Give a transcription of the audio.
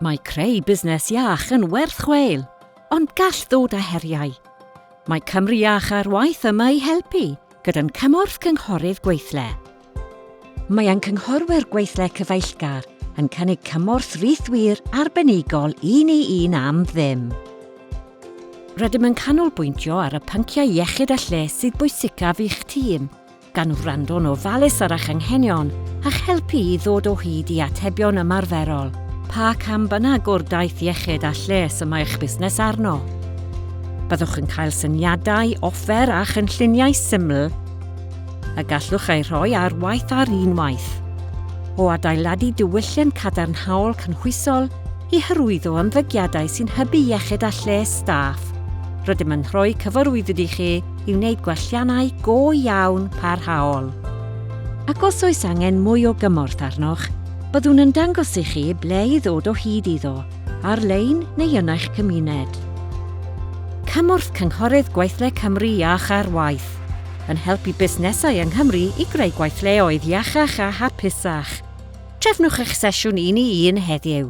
Mae creu busnes iach yn werth chweil, ond gall ddod â heriau. Mae Cymru Iach ar Waith yma i helpu, gyda'n cymorth cynghorydd gweithle. Mae ein cynghorwyr gweithle cyfeillgar yn cynnig cymorth rhithwir arbenigol un i un am ddim. Rydym yn canolbwyntio ar y pynciau iechyd a lles sydd bwysicaf i'ch tîm, gan wrando'n ofalus ar eich anghenion a'ch helpu i ddod o hyd i atebion ymarferol, pa cam bynnag o'r daith iechyd a lles y mae eich busnes arno. Byddwch yn cael syniadau, offer a chynlluniau syml y gallwch eu rhoi ar waith ar unwaith. O adeiladu diwylliant cadarnhaol cynhwysol i hyrwyddo ymddygiadau sy'n hybu iechyd a lles staff, rydym yn rhoi cyfarwyddyd i chi i wneud gwelliannau go iawn parhaol. Ac os oes angen mwy o gymorth arnoch, byddwn yn dangos i chi ble i ddod o hyd iddo, ar-lein neu yn eich cymuned. Cymorth Cynghorydd Gweithle Cymru Iach ar Waith, yn helpu busnesau yng Nghymru i greu gweithleoedd iachach a hapusach. Trefnwch eich sesiwn un i un heddiw.